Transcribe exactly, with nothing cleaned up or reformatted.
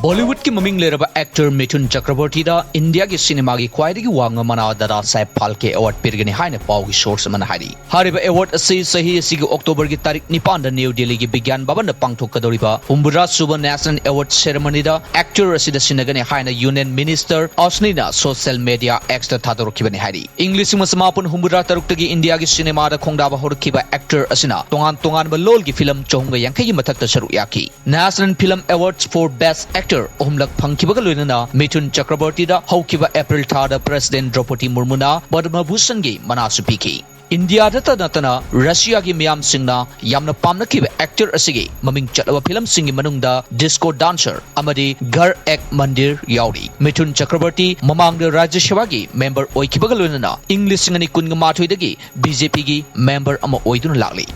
ꯕꯣꯂꯤꯋꯨꯗꯀꯤ ꯃꯃꯤꯡ ꯂꯩꯔꯕ ꯑꯦꯛꯇꯔ ꯃꯤꯊꯨꯟ ꯆꯀ꯭ꯔꯕꯔꯇꯤꯗ ꯏꯟꯗꯤꯌꯥꯒꯤ ꯁꯤꯅꯦꯃꯥꯒꯤ ꯈ꯭ꯋꯥꯏꯗꯒꯤ ꯋꯥꯡꯕ ꯃꯅꯥ ꯗꯥꯗꯥ ꯁꯥꯍꯦꯕ ꯐꯥꯜꯀꯦ ꯑꯦꯋꯥꯔꯗ ꯄꯤꯔꯒꯅꯤ ꯍꯥꯏꯅ ꯄꯥꯎꯒꯤ ꯁꯣꯔꯁ ꯑꯃꯅ ꯍꯥꯏꯔꯤ꯫ ꯍꯥꯏꯔꯤꯕ ꯑꯦꯋꯥꯔꯗ ꯑꯁꯤ ꯆꯍꯤ ꯑꯁꯤꯒꯤ ꯑꯣꯛꯇꯣꯕꯔꯒꯤ ꯇꯥꯔꯤꯛ ꯅꯤꯄꯥꯟꯗ ꯅ꯭ꯌꯨ ꯗꯦꯜꯂꯤꯒꯤ ꯕꯤꯒ꯭ꯌꯥꯟ ꯚꯕꯟꯗ ꯄꯥꯡꯊꯣꯛꯀꯗꯧꯔꯤꯕ ꯍꯨꯝꯐꯨꯇꯔꯥ ꯁꯨꯕ ꯅꯦꯁꯅꯦꯜ ꯑꯦꯋꯥꯔꯗ ꯁꯦꯔꯦꯃꯣꯅꯤꯗ ꯑꯦꯛꯇꯔ ꯑꯁꯤꯗ ꯁꯤꯟꯅꯒꯅꯤ ꯍꯥꯏꯅ ꯌꯨꯅꯤꯌꯟ ꯃꯤꯅꯤꯁꯇꯔ ꯑꯁꯅꯤꯅ ꯁꯣꯁꯤꯌꯦꯜ ꯃꯦꯗꯤꯌꯥ ꯑꯦꯛꯁꯇ ꯊꯥꯗꯣꯔꯛꯈꯤꯕꯅꯤ ꯍꯥꯏꯔꯤ꯫ ꯏꯪ ꯂꯤꯁꯤꯡ ꯑꯃ ꯆꯃꯥꯄꯟ ꯍꯨꯝꯐꯨꯇꯔꯥ ꯇꯔꯨꯛꯇꯒꯤ ꯏꯟꯗꯤꯌꯥꯒꯤ ꯁꯤꯅꯦꯃꯥꯗ ꯈꯣꯡꯗꯥꯕ ꯍꯧꯔꯛꯈꯤꯕ ꯑꯦꯛꯇꯔ ꯑꯁꯤꯅ ꯇꯣꯉꯥꯟ ꯇꯣꯉꯥꯟꯕ ꯂꯣꯜꯒꯤ ꯐꯤꯂꯝ ꯆꯍꯨꯝꯒ ꯌꯥꯡꯈꯩꯒꯤ ꯃꯊꯛꯇ ꯁꯔꯨꯛ ꯌꯥꯈꯤ꯫ National Film Awards for Best Actor ꯑꯍꯨꯝꯂꯛ ꯐꯪꯈꯤꯕꯒ ꯂꯣꯏꯅꯅ ꯃꯤꯊꯨꯟ ꯆꯀ꯭ꯔꯕꯔꯇꯤꯗ ꯍꯧꯈꯤꯕ ꯑꯦꯄ꯭ꯔꯤꯜ ꯊꯥꯗ ꯄ꯭ꯔꯦꯁꯤꯗꯦꯟꯠ ꯗ꯭ꯔꯧꯄꯗꯤ ꯃꯨꯔꯃꯨꯅ ꯄꯗꯃ ꯚꯨꯁꯟꯒꯤ ꯃꯅꯥꯁꯨ ꯄꯤꯈꯤ꯫ ꯏꯟꯗꯤꯌꯥꯗꯇ ꯅꯠꯇꯅ ꯔꯁꯤꯌꯥꯒꯤ ꯃꯤꯌꯥꯝꯁꯤꯡꯅ ꯌꯥꯝꯅ ꯄꯥꯝꯅꯈꯤꯕ ꯑꯦꯛꯇꯔ ꯑꯁꯤꯒꯤ ꯃꯃꯤꯡ ꯆꯠꯂꯕ ꯐꯤꯂꯝꯁꯤꯡꯒꯤ ꯃꯅꯨꯡꯗ ꯗꯤꯁꯀꯣ ꯗꯥꯟꯁꯔ ꯑꯃꯗꯤ ꯘꯔ ꯑꯦꯛ ꯃꯟꯗꯤꯔ ꯌꯥꯎꯔꯤ꯫ ꯃꯤꯊꯨꯟ ꯆꯀ꯭ꯔꯕꯔꯇꯤ ꯃꯃꯥꯡꯗ ꯔꯥꯖ꯭ꯌ ꯁꯚꯥꯒꯤ ꯃꯦꯝꯕꯔ ꯑꯣꯏꯈꯤꯕꯒ ꯂꯣꯏꯅꯅ ꯏꯪ ꯂꯤꯁꯤꯡ ꯑꯅꯤ ꯀꯨꯟꯒ ꯃꯥꯊꯣꯏꯗꯒꯤ ꯕꯤ ꯖꯦ ꯄꯤꯒꯤ ꯃꯦꯝꯕꯔ ꯑꯃ ꯑꯣꯏꯗꯨꯅ ꯂꯥꯛꯂꯤ꯫